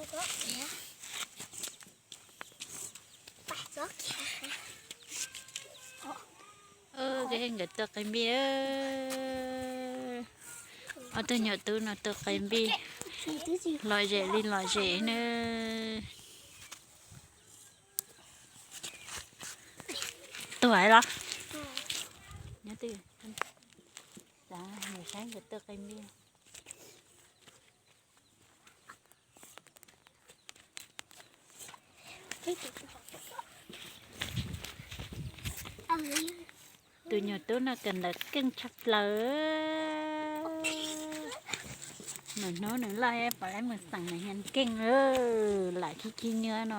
Nkawd tuaj qe npij, ob tug nyuam tub no tuaj qe npij, lom zem li lom zem na. Tuag los? Nyob twj ywm, saib nkawd tuaj qe npij. Tus nyuag tub no kawm ntawv keej tshaj plaws. Nws hnub nws loj pom lawv mus xeem nws nkeeg, lam khib khib nyiab no.